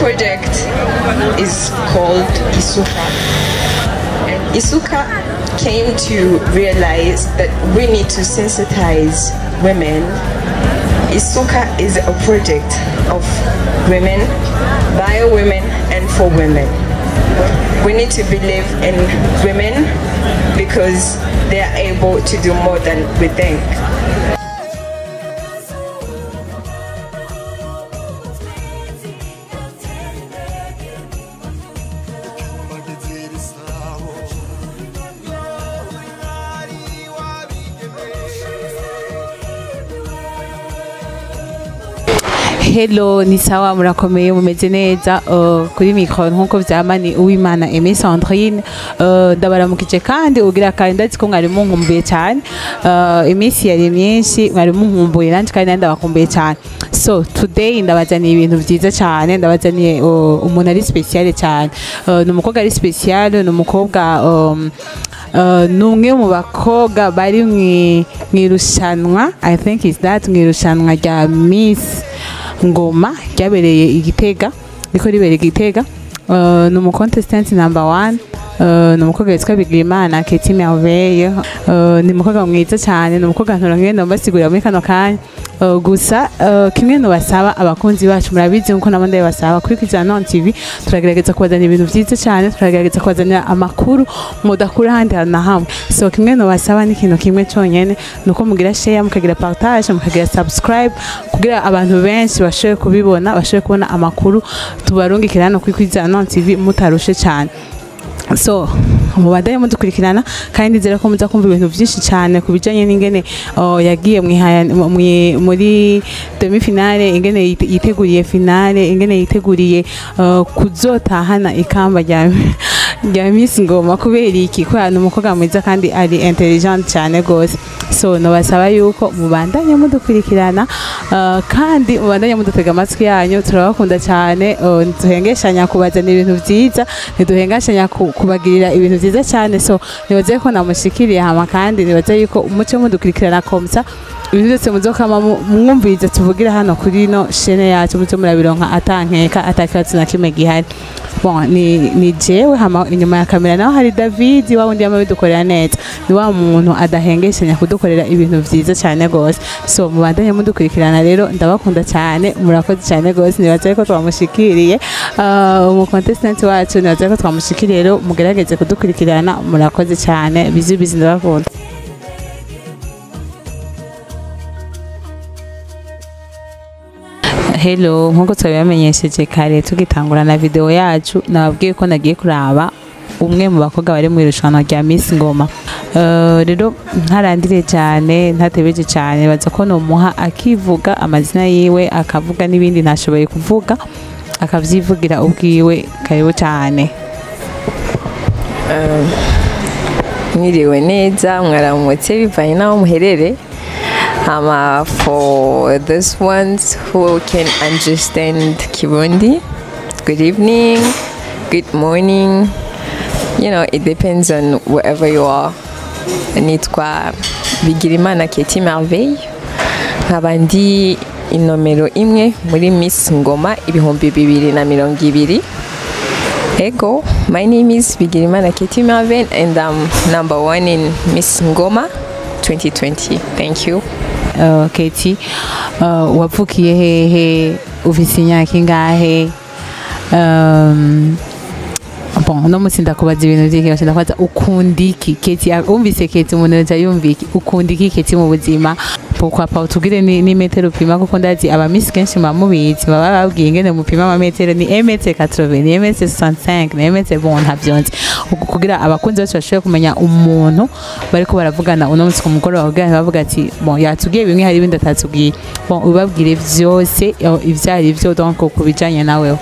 Project is called Isuka. Isuka came to realize that we need to sensitize women. Isuka is a project of women, by women, and for women. We need to believe in women because they are able to do more than we think. Hello, ni sawa, murakomeye, mumeze neza? Kuri micro nkuko vyama ni Uwimana Aimée Sandrine. Ndabaramukije kandi ugira kandi ndazi ko mwari munkumbuye cyane. Iminsi yari myinshi, mwari munkumbuye, nanje kandi ndabakumbuye cyane. So today ndabazaniye ibintu vyiza cyane, ndabazaniye umuntu ari spécial cyane. Ni umukobwa ari spécial, ni umukobwa ni umwe mu bakobwa bari mw'irushanwa, I think is that mw'irushanwa rya Miss Ngoma ryabereye i Gitega, riko ribereye i Gitega. Ni umu contestant number one. Ni umukobwa witwa Bigirimana Keti Merveille. Ni umukobwa mwiza cyane, ni umukobwa nturonke mbasigurira muri kano kanya. Gusa kimwe nubasaba, abakunzi bacu, murabizi nkuko nabo ndabasaba kuri Kwizera Non TV, turagerageza kubazanira ibintu vyiza cyane, turagerageza kubazanira amakuru mudakura ahandi hantu na hamwe. So kimwe nubasaba ni ikintu kimwe cyonyene, nuko mugira share, mukagira partage, mukagira subscribe, kugira abantu benshi bashobore kubibona, bashobore kubona amakuru tubarungikira hano kuri Kwizera Non TV mutarushe cyane. So mubandanye mudukurikirana kandi nizera ko muza kumva ibintu byinshi cyane ku bijanye n'ingene, oh, yagiye muri demi finale, ingene yiteguriye finale, ingene yiteguriye kuzotahana ikamba rya Miss Ngoma. Kubera iki? Kubera ni umukobwa mwiza kandi ari intelligent cyane gose. So nobasaba yuko mubandanye mudukurikirana, kandi mubandanye mudutega amatwi yanyu. Turabakunda cyane. Ntiduhengeshanya kubazanira ibintu vyiza, ntiduhengeshanya kubagirira ibintu vyiza cyane. So nibaze ko namushikiriye hama kandi nibaze yuko umuco mudukurikirana comme ça, ibintu byose muzokama mwumviriza tuvugira hano kuri no chaîne yacu, muzo murabironka atankeka, atakibazo na kimwe gihari. Bon, ni jewe hama inyuma ya kamera naho hari David wa wundi yama bidukorera neza, ni wa muntu adahengeshanya kudukorera ibintu vyiza cyane gose. So mubandanye mudukurikirana rero, ndabakunda cyane, murakoze cyane gose. Nibaze ko twamushikiriye umu contestant wacu, nibaze ko twamushikiriye. Rero mugerageze kudukurikirana, murakoze cyane, bisous bisous, ndabakunda. Hello, nkuko twabibamenyesheje kare tugitangura na video yacu, nababwiye ko nagiye kuraba umwe mu bakobwa bari mu irushanwa rya Miss Ngoma. Rero ntarandire cyane, ntatebeje cyane, baza ko nomuha akivuga amazina yiwe, akavuga n'ibindi ntashoboye kuvuga, akavyivugira ubwiwe. Karibu cyane. Mwiriwe neza, mwaramutse, bivanye n'aho muherere. Hama for those ones who can understand Kirundi, good evening, good morning, it depends on wherever you are. Nitwa Bigirimana Keti Merveille, nkaba ndi inomero 1 muri Miss Ngoma 2020. Ego, my name is Bigirimana Keti Merveille and I'm number one in Miss Ngoma 2020. Thank you. Keti, wavukiye hehe? Ufise imyaka ingahe? Bon, uno munsi ndakubaza ibintu vyinshi. Ndakubaza ukunda iki, Keti? Umvise Keti, umuntu yoca yumva iki? Ukunda iki, Keti, mu buzima? Pourquoi pas utubwire ni metero upima, kuko ndazi aba miss kenshi muba mubizi, baba babwiye ingene mupima amametero, ni 1m80, ni 1m65, ni 1m, bon, ntavyo nzi. Kugira abakunzi bacu bashobore kumenya umuntu bariko baravugana uno munsi ku mugoroba, kugira ntibavuga ati: "Bon, yatubwiye bimwe, hari ibindi atatubwiye." Bon, ubabwire vyose ivyo ari vyo, donc ku bijanye naweho.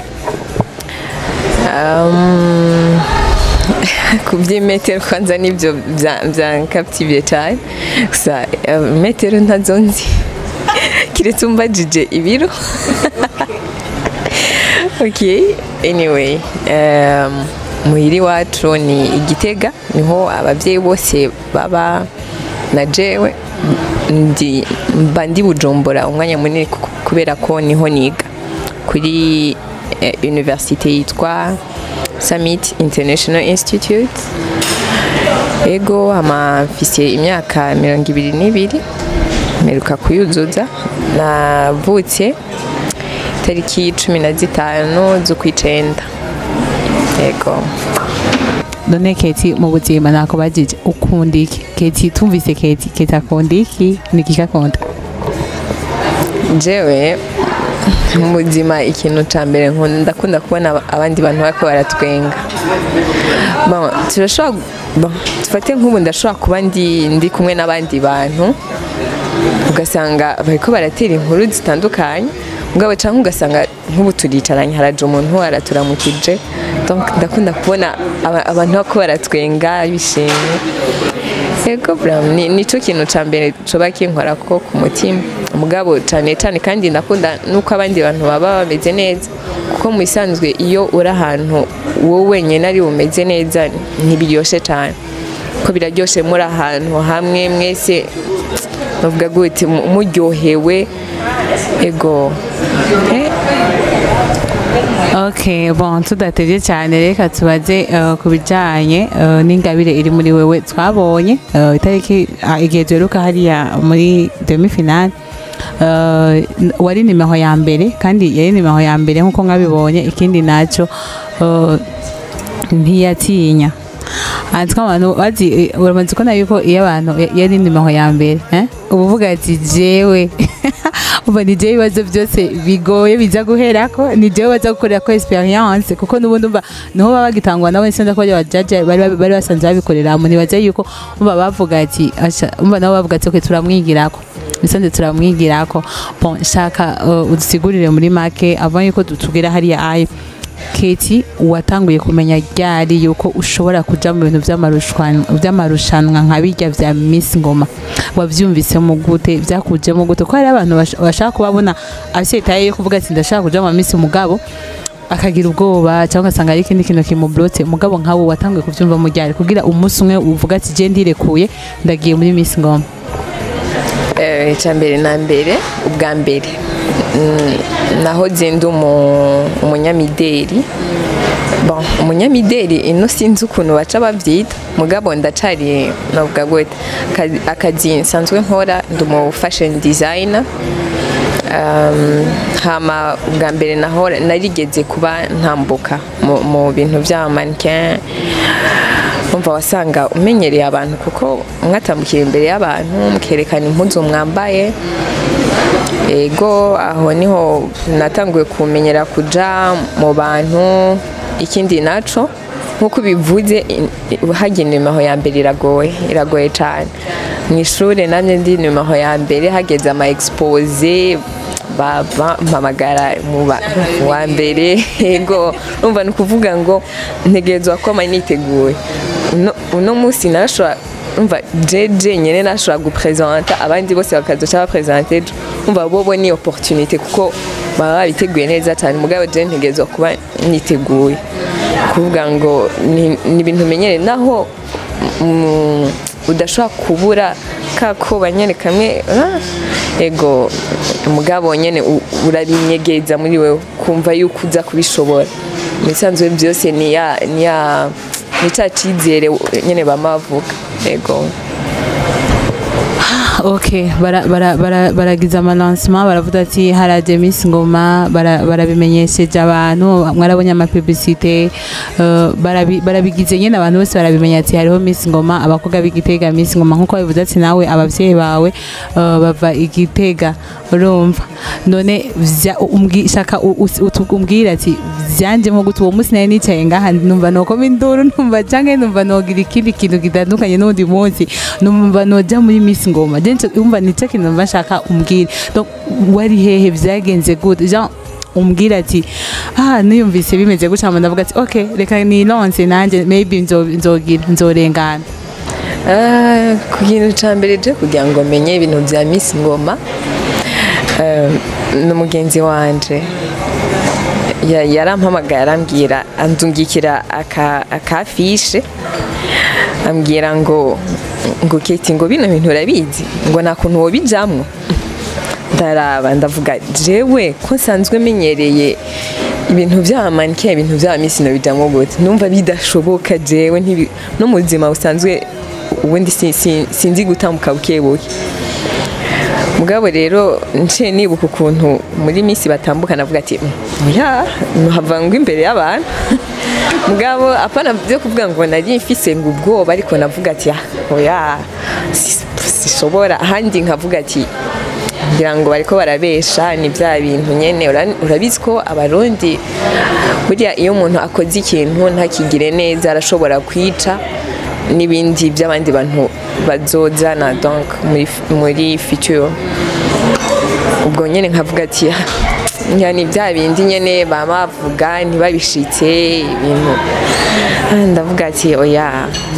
Ku by'imetero kwanza nibyo byankaptiviye cyane gusa. Metero ntazo nzi, kiretse umbajije ibiro. Okay, anyway, muhira iwacu ni i Gitega, niho ababyeyi bose baba, na jewe ndi mba ndi Bujumbura umwanya munini kubera ko niho niga kuri université yitwa Summit International Institute. Ego, hama mfise imyaka 22, mperuka kuyuzuza. Navutse tariki 15 z'ukwicenda. Ego. None Keti, mu buzima nakubajije ukunda iki? Keti, tumvise Keti, Keti akunda iki? Ni iki akunda? Jewe mu buzima ikintu ca mbere nkunda, ndakunda kubona abandi bantu bariko baratwenga. Bon, turashobora, bon, dufate nk'ubu ndashobora kuba ndi kumwe n'abandi bantu, ugasanga bariko baratera inkuru zitandukanye, mugabo canke ugasanga nk'ubu turicaranye, haraje umuntu araturamukije. Donc ndakunda kubona abantu bariko baratwenga bishimye. Ego, bram, nico kintu ca mbere coba kinkorako ku mutima. Mugabo cane cane kandi ndakunda nuko abandi bantu baba bameze neza, kuko mu bisanzwe iyo uri ahantu wowe wenyene ari bumeze neza ntibiryoshe cane, ko biraryoshe muri ahantu hamwe mwese, bavuga gute, muryohewe. Ego. Okay, bon, tudatevye cyane, reka tubaze ku bijanye n'ingabire iri muri wewe twabonye itariki igihe duheruka hariya muri demi finale, wari nimero ya mbere, kandi yari nimero ya mbere nkuko mwabibonye. Ikindi naco, ntiyatinya. Antwa abantu bazi uramaze kubona yuko iyo abantu yari nimero ya mbere, uba uvuga ati jewe uba ni jewe ibibazo byose bigoye biza guherako, ni jewe baza gukorera ko expérience, kuko n'ubundi umva niho baba bagitangwa nabo. Sinzi ko abajaje bari basanzwe babikorera mu, nibaze yuko umva bavuga ati umva nabo bavuga ati okay, turamwigirako, bisanzwe turamwigirako. Bon, shaka udusigurire muri make avant yuko tugera hariya ayo. Keti, watanguye kumenya ryari yuko ushobora kuja mu bintu vy'amarushanwa nka bijya vya Miss Ngoma? Wavyumvisemo gute? Vyakujemo gute? Ko hari abantu bashaka kubabona afise taille yo kuvuga ati ndashaka kuja mu Miss, mugabo akagira ubwoba cyangwa ugasanga ari ikindi kintu kimublotse. Mugabo nkawe watanguye kuvyumva mu ryari kugira umunsi umwe uvuga ati je ndirekuye, ndagiye muri Miss Ngoma? Icya mbere na mbere, ubwa mbere, nahoze ndi umunyamideli. Bon, umunyamideli ino sinzi ukuntu baca bavyita, mugabo ndacari, navuga gute, akazi nsanzwe nkora, ndi umu fashion designer. Hama ubwa mbere nahora narigeze kuba ntambuka mu bintu vya mannequin. Umva, wasanga umenyereye abantu, kuko mwatambukira imbere y'abantu mukerekana impuzu mwambaye. Ego, aho niho natanguye kumenyera kuja mu bantu. Ikindi naco, nk'uko ubivuze, harya nimero ya mbere iragoye, iragoye cane. Mu ishure namye ndi nimero ya mbere, hageze ama exposé bampamagara mu wa mbere. Ego, umva, ni ukuvuga ngo ntegerezwa kwama niteguye. Uno munsi narashobora, umva, jeje nyene nashobora gupresenta, abandi bose bakazoca bapresenta ejo. Umva, bobo ni opportunité kuko baba babiteguye neza cyane, mugabo je ntegerezwa kuba niteguye, kuvuga ngo ni ibintu menyere, naho udashobora kubura kakoba nyene kamwe. Ego, mugabo nyene urabinyegeza muri wewe, kumva yuko uza kubishobora. Mu bisanzwe byose ni ya ni ca cizere nyene bama bavuga. Ego. Okay, baragize ama lancement, baravuga ati haraje Miss Ngoma, barabimenyesheje abantu, mwarabonye ama publicité, barabigize nyene, abantu bose barabimenya ati hariho Miss Ngoma, abakobwa b'Igitega, Miss Ngoma. Nkuko babivuze ati nawe abavyeyi bawe bava Igitega, urumva none shaka umbwira ati vyanjemo gute uwo munsi nari nicaye ngaha, numva nokoma induru, numva canke numva nogira ikindi kintu gitandukanye n'undi munsi, numva noja muri Miss Ngoma. Je umva nico kintu numva nshaka umbwire. Donc wari hehe? Vyagenze gute? Jean umbwira ati ah, niyumvise bimeze gutya, hama ndavuga ati okay, reka nilonse nanje, maybe nzogira nzorengana. Ku kintu ca mbere, je kugira ngo menye ibintu vya Miss Ngoma, ni umugenzi wanje yarampamagaye, arambwira, andungikira aka affiche, ambwira ngo Keti, ngo bino bintu urabizi, ngo nta kuntu wobijamwo. Ndaraba, ndavuga jewe ko nsanzwe menyereye. Ibintu vy'aba mannequin, ibintu vy'aba miss, nobijamwo gute? Numva bidashoboka. Jewe no mu buzima busanzwe ubundi sinzi gutambuka bukebuke. Mugabo rero nciye nibuka ukuntu muri miss batambuka, navuga ati: "Oya, nuhava ngo imbere y'abantu." Mugabo apana byo kuvuga ngo nari mfise ngo ubwoba, ariko navuga ati: "Ah, oya, sishobora." Ahandi nkavuga ati: "Ngira ngo bariko barabesha, ni bya bintu nyene." Urabizi ko Abarundi burya iyo umuntu akoze ikintu ntakigire neza, arashobora kwica n'ibindi by'abandi bantu bazozana, donc muri future. Ubwo nyene nkavuga ati: "Ah, ni bya bindi nyene bama bavuga ntibabishitse ibintu." Ah, ndavuga ati: "Oya,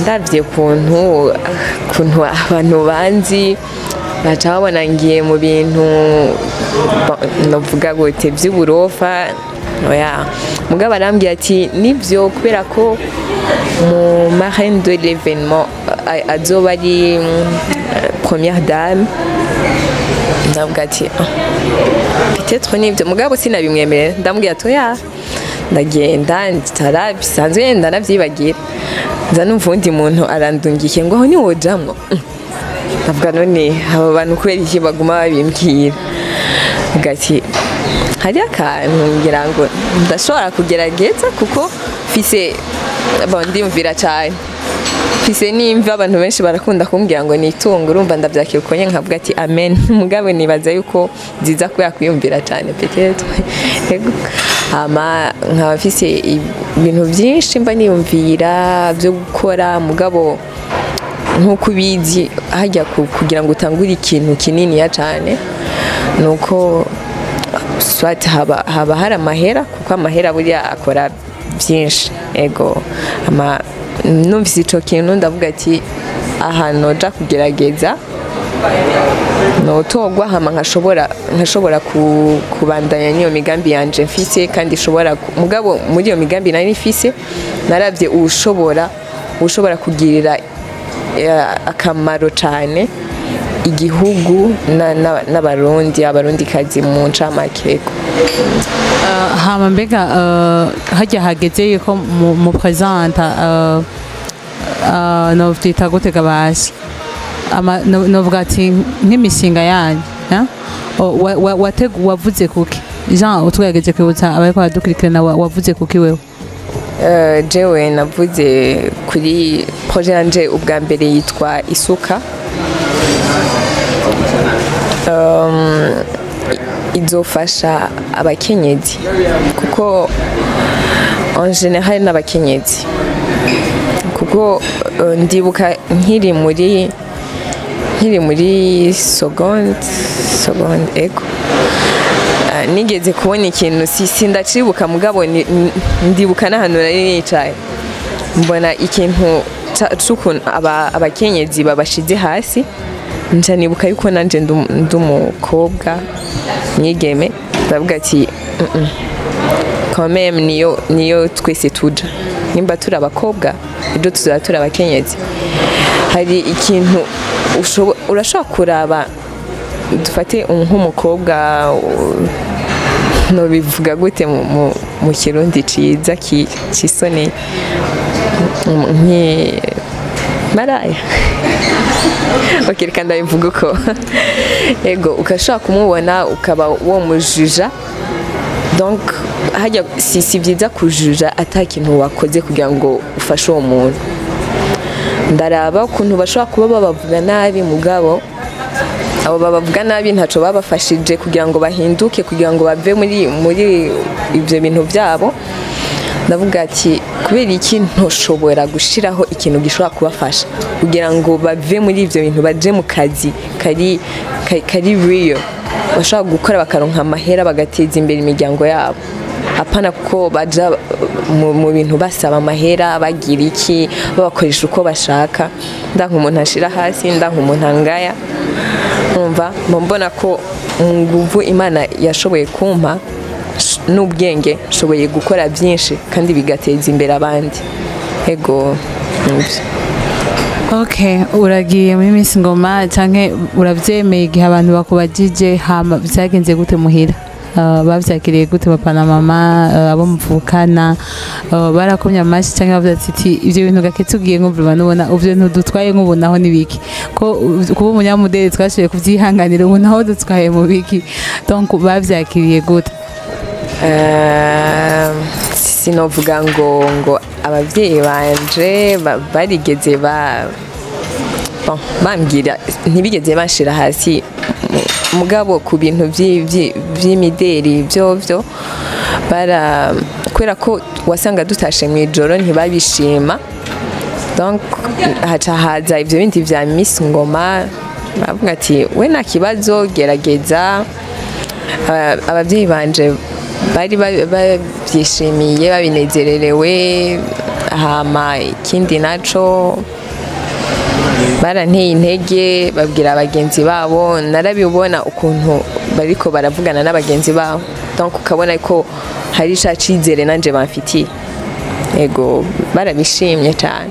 ndavye ukuntu abantu banzi, baca babona ngiye mu bintu novuga gute, by'uburofa, oya." Mugabo arambwira ati: "Nibyo, kubera ko mu marraine de l'événement azoba ari première dame." Ndavuga ati: "Ah, peut-être nibyo." Mugabo sinabimwemerera, ndamubwira ati: "Oya." Ndagenda nditara bisanzwe, ndanavyibagira. Nza numva uwundi muntu arandungikiye ngo: "Aho niwojamwo." Ndavuga: "None aba bantu kubera iki baguma babimbwira?" Mvuga ati: "Hari akantu ngira ngo ndashobora kugerageza, kuko mfise, bon, ndiyumvira cyane, mfise n'imvi. Abantu benshi barakunda kumbwira ngo ni itungo." Urumva ndabyakira uko nyene, nkavuga ati: "Amen." Mugabo nibaza yuko nziza kubera kwiyumvira cyane, peut-être. Yego. Hama nkaba mfise ibintu byinshi mba niyumvira byo gukora, mugabo nk'uko ubizi, hajya kugira ngo utangure ikintu kininiya cyane, nuko soit haba hari amahera, kuko amahera burya akora byinshi. Ego, ama numvise ico kintu, ndavuga ati: "Aha noja kugerageza, notogwa, hama nkashobora kubandanya n'iyo migambi yanje mfise." Kandi ishobora mugabo muri iyo migambi nari mfise, naravye uwushobora kugirira akamaro cane igihugu n'Abarundi, Abarundikazi mu ncamake. Ego. Hama mbega hajya hageze yuko mu présenta, novyita gute gabasha? Novuga ati nk'imishinga yanyu, ya? Wavuze kuki? Jean, utwegerageje kwibutsa abariko baradukurikirana, wavuze kuki wewe? Jewe navuze kuri projet yanje ubwa mbere yitwa Isuka. Izofasha abakenyezi, kuko en général n'abakenyezi, kuko ndibuka nkiri muri seconde, ego. Nigeze kubona ikintu, si sindacibuka, mugabo ndibuka n'ahantu nari nicaye, mbona ikintu c'ukuntu abakenyezi babashize hasi. Nca nibuka yuko nanje ndi umukobwa mwigeme, ndavuga ati: Quand même niyo twese tuja, nimba turi abakobwa, ejo tuzaba turi abakenyezi." Hari ikintu urashobora kuraba, dufate nk'umukobwa, nobivuga gute mu Kirundi ciza cisoneye, nki maraya? Ok, reka ndabivuga uko. Ego, ukashobora kumubona ukaba wo mujuja. Donc hajya si byiza kujuja ata kintu wakoze kugira ngo ufashe uwo muntu. Ndaraba ukuntu bashobora kuba babavuga nabi, mugabo abo babavuga nabi ntaco babafashije kugira ngo bahinduke, kugira ngo bave muri ibyo bintu byabo. Ndavuga ati: "Kubera iki ntoshobora gushiraho ikintu gishobora kubafasha kugira ngo bave muri ibyo bintu, baje mu kazi kari real, bashobora gukora bakaronka amahera, bagateza imbere imiryango yabo, apana kuko baja mu bintu basaba amahera, bagira iki, babakoresha uko bashaka." Ndanka umuntu ashira hasi, ndanka umuntu angaya. Umva, mba mbona ko mu nguvu Imana yashoboye kumpa n'ubwenge, nshoboye gukora byinshi kandi bigateza imbere abandi. Ego, nibyo. Okay, uragiye muri Miss Ngoma canke uravyemeye igihe abantu bakubajije, hama vyagenze gute muhira? Bavyakiriye gute papa na mama, abo muvukana, barakomye amashi cyangwa bavuze ati ivyo bintu gake tugiye nko vraiment nubona ivyo bintu dutwaye nk'ubu naho nibiki, ko kuba umunyamudeli twashoboye kuvyihanganira, ubu naho dutwaye mu biki? Donc bavyakiriye gute? Sinovuga ngo abavyeyi banje barigeze ba, bon, bambwira, ntibigeze banshira hasi. Mugabo ku bintu vy'imideri vyovyo bara, kubera ko wasanga dutashe mu ijoro, ntibabishima. Donc haca haza ivyo bindi vya Miss Ngoma, bavuga ati: "We nta kibazo, gerageza." Abavyeyi banje bari bavyishimiye, babinezererewe. Hama ikindi naco, baranteye intege, babwira bagenzi babo. Narabibona ukuntu bariko baravugana n'abagenzi babo, donc ukabona ko hari ca cizere nanje bamfitiye. Ego, barabishimye cyane.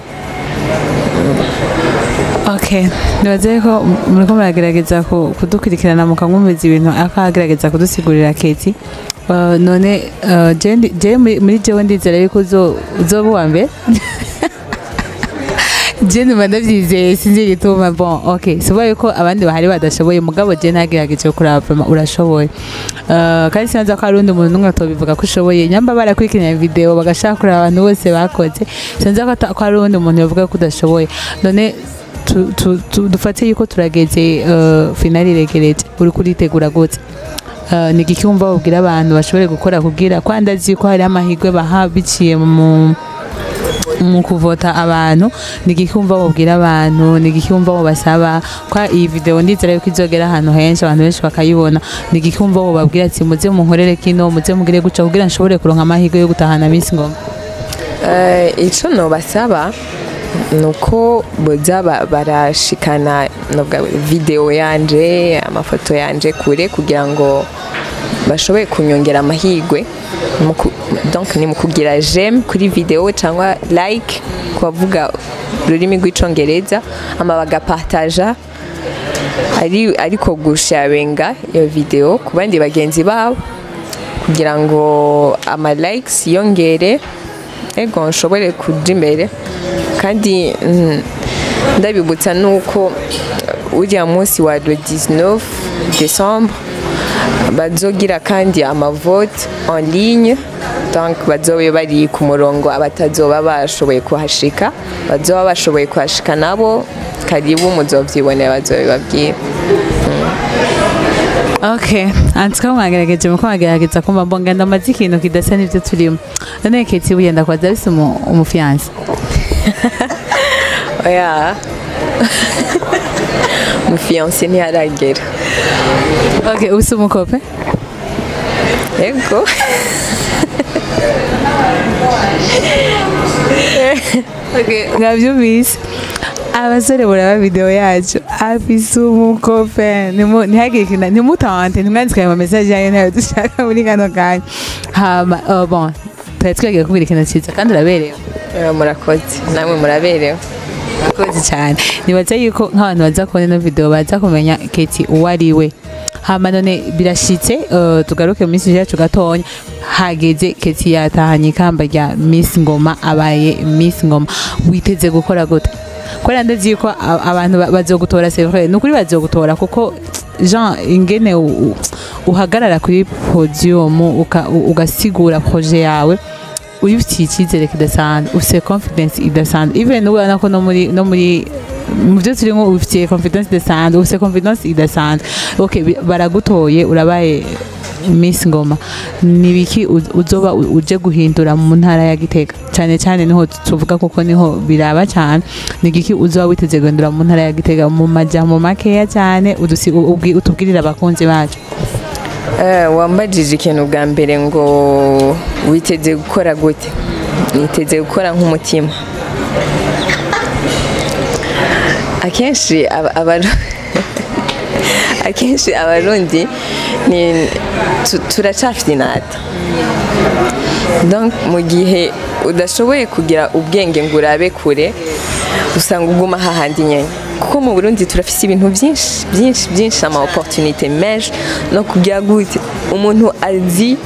Okay, nibaze ko muriko muragerageza kudukurikirana mukamwumviza ibintu akagerageza kudusigurira Keti. None je muri jewe ndizera yuko uzoba uwa mbere. Je numva ndavyizeye, sinzi igituma. Bon, okay, sivuga yuko abandi bahari badashoboye, mugabo je ntagerageje kuraba, vraiment urashoboye. Kandi sinzi ko hari undi muntu n'umwe atobivuga ko ushoboye. Nyamba barakurikirana video bagashaka kuraba abantu bose bakoze, sinzi ko hari undi muntu yovuga ko udashoboye. None dufate yuko turageze, finale iregereje, uriko uritegura gute? Ni igiki wumva wobwira abantu bashobore gukora kugira ko ndazi ko hari amahirwe baha biciye mu kuvota abantu? Ni igiki wumva wobwira abantu? Ni igiki wumva wobasaba? Ko iyi video ndizera yuko izogera ahantu henshi, abantu benshi bakayibona. Ni igiki wumva wobabwira ati: "Muze munkorere kino, muze mugire guca kugira nshobore kuronka amahirwe yo gutahana Miss Ngoma"? Ico nobasaba nuko boza barashikana novuga video yanje, amafoto yanje kure, kugira ngo bashobore kunyongera amahirwe. Donc ni mu kugira j'aime kuri video cyangwa like ku bavuga ururimi rw'Icongereza, ama bagapartaja, ari ariko gusharinga iyo video ku bandi bagenzi babo, kugira ngo ama likes yongere, ego, nshobore kuja imbere. Kandi ndabibutsa nuko uriya munsi wa le 19 décembre bazogira kandi amavote en ligne. Donc bazobe bari ku murongo abatazoba bashoboye kuhashika, bazoba bashoboye kuhashika nabo karibu, muzovyibonera, bazobibabwira. Okay, antuka mwagerageje, muko mwagerageza kumva mbonga ndamaze ikintu kidasa n'ivyo turimo. None Keti, bugenda kwaza bise umufiancé? Oya, umufiancé ntiharagera. Okay, ufise umucopain? Ego. Okay, mwavyumvise, abasore buraba video yacu, afise umucopain. Ntihagire ikintu, ntimutante, ntimwandike ayo message yayo, ntayo dushaka muri kano kanya. Hama bon, twari twagiye kubwira ikintu ciza, kandi uraberewe. Murakoze, namwe muraberewe. Murakoze cyane. Nibaza yuko nk'abantu baza kubona ino video baza kumenya Keti uwo ari we. Hama none birashitse, tugaruke mu minsi yacu gatonya, hageze Keti yatahanye ikamba rya Miss Ngoma, abaye Miss Ngoma. Witeze gukora gute? Kubera ndazi yuko abantu bazogutora, c'est vrai, ni ukuri bazogutora, kuko Jean ingene uhagarara kuri podium ugasigura projet yawe, uyifitiye icyizere kidasanzwe, ufite confidence idasanzwe. Even ubona ko no muri mu byo turimo ufitiye confidence idasanzwe, ufite confidence idasanzwe. Okay, baragutoye, urabaye Miss Ngoma. Ni biki uzoba uje guhindura mu ntara ya Gitega cyane cyane? Niho tuvuga kuko niho biraba cyane. Ni igiki uzoba witeze guhindura mu ntara ya Gitega mu majambo makeya cyane, utubwirire abakunzi bacu? Wambajije ikintu bwa mbere ngo witeze gukora gute. Niteze gukora nk'umutima. Akenshi akenshi Abarundi ni turacafite inata. Donc mu gihe Udashoboye kugira ubwenge ngo urabe kure, usanga uguma hahandi nyene, kuko mu Burundi turafise ibintu byinshi byinshi byinshi, ama opportunité menshi no kugira gute umuntu azi.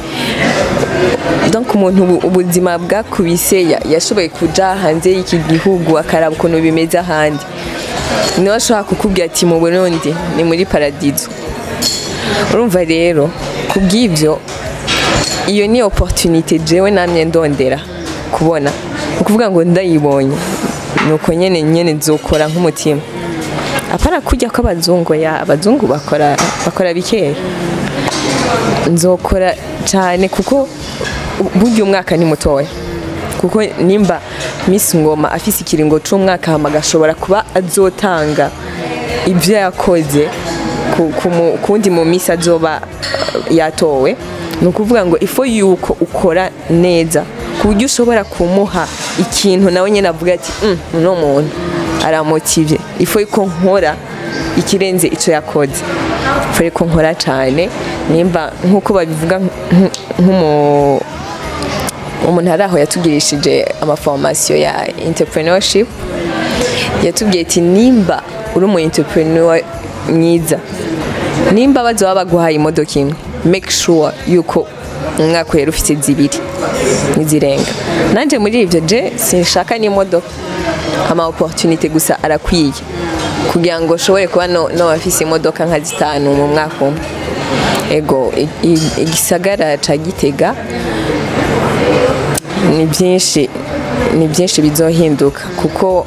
Donc umuntu ubuzima bwakubise, yashoboye kuja hanze y'iki gihugu, akaraba ukuntu bimeze ahandi, niwe ashobora kukubwira ati mu Burundi ni muri paradizo. Urumva rero, kubw'ibyo, iyo ni opportunité jewe namye ndondera kubona. Ni ukuvuga ngo ndayibonye, nuko nyene nyene nzokora nk'umutima, apana kurya kw'abazungu. Ya abazungu bakora bikeya, nzokora cyane, kuko burya umwaka ni mutoya, kuko nimba Miss Ngoma afise ikiringo c'umwaka, hama agashobora kuba azotanga ibyo yakoze kundi mu Miss azoba yatowe, ni ukuvuga ngo ifo yuko ukora neza ku buryo ushobora kumuha ikintu nawe nyine avuga ati uno muntu aramotivye, ifo yuko nkora ikirenze ico yakoze, ifo yuko nkora cyane. Nimba nk'uko babivuga, nk'umu umuntu ari aho yatugirishije ama formation ya entrepreneurship, yatubwiye ati nimba uri umu entrepreneur mwiza, nimba bazoba baguhaye imodoka imwe, make sure yuko umwaka uhera ufite zibiri n'izirenga. Nanje muri ibyo, je sinshaka n'imodoka, ama opportunité gusa arakwiye kugira ngo nshobore kuba no bafise imodoka nka zitanu mu mwaka umwe. Ego, igisagara ca Gitega ni byinshi, ni byinshi bizohinduka, kuko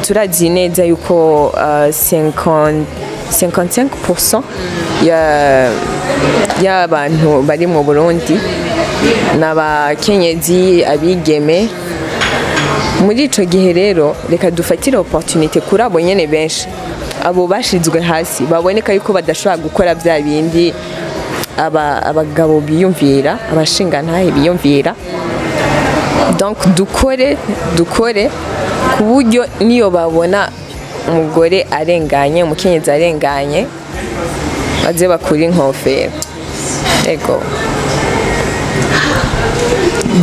turazi neza yuko 50 55% y'abantu bari mu Burundi ni abakenyezi, abigeme. Muri ico gihe rero, reka dufatire opportunité kuri abo nyene benshi, abo bashizwe hasi, baboneka yuko badashobora gukora bya bindi abagabo biyumvira, abashingantahe biyumvira. Donc dukore, dukore ku buryo niyo babona umugore arenganye, umukenyezi arenganye, baze bakura inkofero. Ego.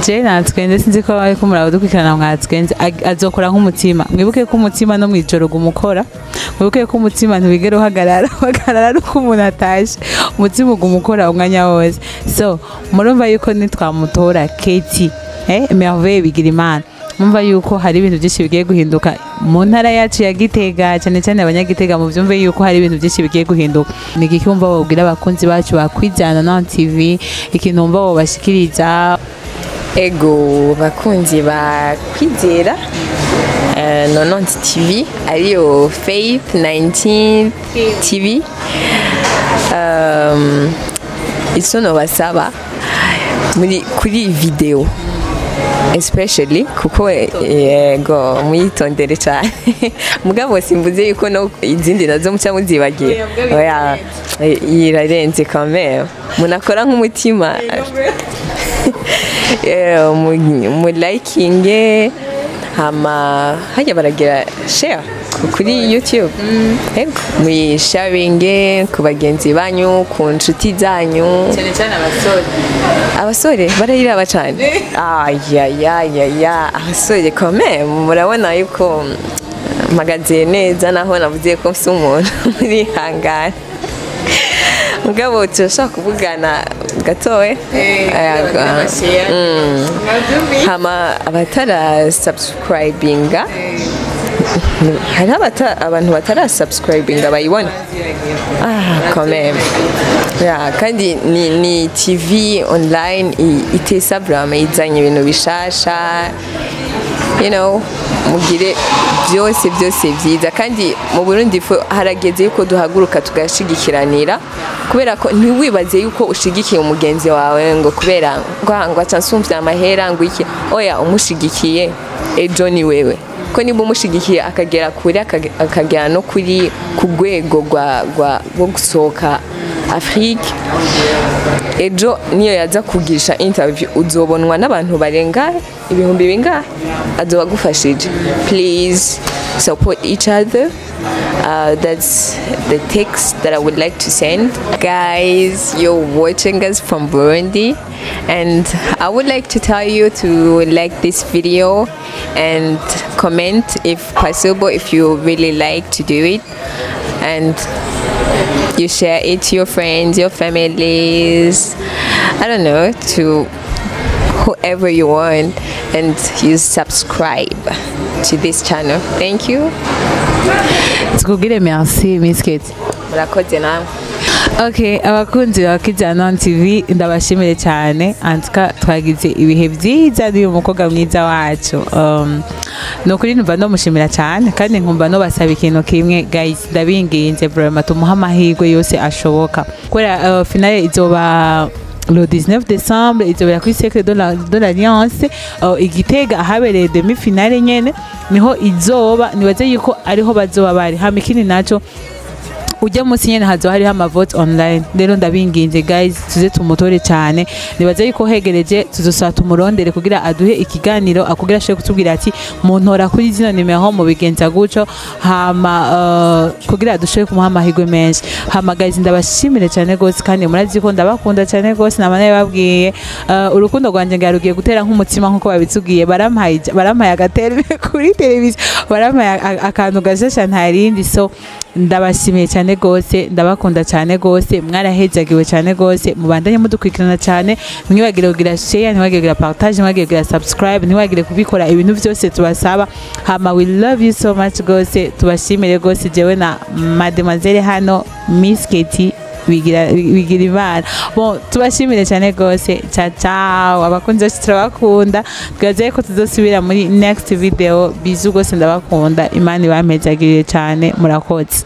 Je natwenze, sinzi ko ariko muradukurikirana mwatwenze. Azokora nk'umutima. Mwibuke ko umutima no mwijoro gumukora, mwibuke ko umutima ntiwigera uhagarara, uhagarara ari uko umuntu atashe. Umutima uguma umwanya wose. So murumva yuko nitwamutora Keti Merveille Bigirimana, mumva yuko hari ibintu byinshi bigiye guhinduka mu ntara yacu ya Gitega, cyane cyane abanyagitega muvyumve yuko hari ibintu byinshi bigiye guhinduka. Ni igiki wumva wobwira abakunzi bacu bakwijyana na TV, ikintu wumva wobashikiriza? Ego, bakunzi ba Kwizera Nonante TV, ariyo Faith 19 TV, ico nobasaba muri kuri iyi video especially, kuko yego muyitondere cyane, mugabo simvuze yuko no izindi nazo muca muzibagira. Oya, irarenze quand même. Munakora nk'umutima, mu likinge, hama hajya baragira share kuri YouTube. Ego, muyisharinge ku bagenzi banyu, ku nshuti zanyu. Cyane cyane abasore. Abasore barayiraba cyane. Ayayayaya, abasore quand même, murabona yuko mpagaze neza, naho navuze ko mfise umuntu, murihangana, mugabo turashobora kuvugana gatoya. Yego. Hama abatara subscribinga, hariho abantu batara subscribinga bayibona. Ah, quand même. Yeah, kandi ni TV online itesa vraiment, izanye ibintu bishasha, mugire byose byose byiza. Kandi mu Burundi harageze yuko duhaguruka tugashigikiranira, kubera ko ntiwibaze yuko ushigikiye umugenzi wawe ngo kubera ngo aca nsumvya amahera, ngo iki. Oya, umushigikiye ejo ni wewe, ko niba umushigikiye akagera kure, akagera no kuri ku rwego rwo gusohoka Afrique, ejo niyo yaza kugisha interview uzobonwa n'abantu barenga ibihumbi bingahe, azoba agufashije. Please. Support each other. That's the text that I would like to send. Guys, you're watching us from Burundi, and I would like to tell you to like this video and comment if possible, if you really like to do it, and you share it to your friends, your families, I don't know, to whoever you want, and you subscribe to this channel. Thank you. Tukubwire merci, Miss Kate. Murakoze namwe. Okay, abakunzi ba Kijana TV, ndabashimire cyane. Antuka twagize ibihe byiza n'uyu mukobwa mwiza wacu. Ni ukuri numva ndamushimira cyane, kandi nkumva no basaba ikintu kimwe, guys. Ndabinginze vraiment, tumuhe amahirwe yose ashoboka, kubera finale izoba le 19 décembre, izobera kuri Cercle de l'Alliance Igitega, ahabereye demi finale nyene niho izoba. Nibaze yuko ariho bazoba bari. Hama ikindi naco, ujya munsi nyene hazoba hariho amavote online. Rero ndabinginze guys, tuze tumutore cyane. Nibaze yuko hegereje tuzosaba tumurondere kugira aduhe ikiganiro, akugira ashobore kutubwira ati muntora kuri zino nimero, mubigenza guco, hama kugira dushobore kumuha amahirwe menshi. Hama guys, ndabashimire cyane gose, kandi murazi ko ndabakunda cyane gose, nama nabibabwiye. Urukundo rwanje ngarugiye gutera nk'umutima nkuko babitubwiye. Barampaye agaterme kuri televiziyo, barampaye akantu gashasha ntarindi. So ndabashimiye cyane gose, ndabakunda cyane gose, mwarahejagiwe cyane gose. Mubandanye mudukurikirana cyane. Mwibagire kugira share, ntiwagire kugira partage, ntiwagire kugira subscribe, ntiwagire kubikora ibintu byose tubasaba. Hama we love you so much gose, tubashimire gose, jewe na mademoiselle hano, Miss Katie bigira Imana. Bon, tubashimire cyane gose. Ciao ciao, abakunzi bacu, turabakunda. Twizeye ko tuzosubira muri next video. Bisous gose, ndabakunda. Imana ibampezagirire cyane, murakoze.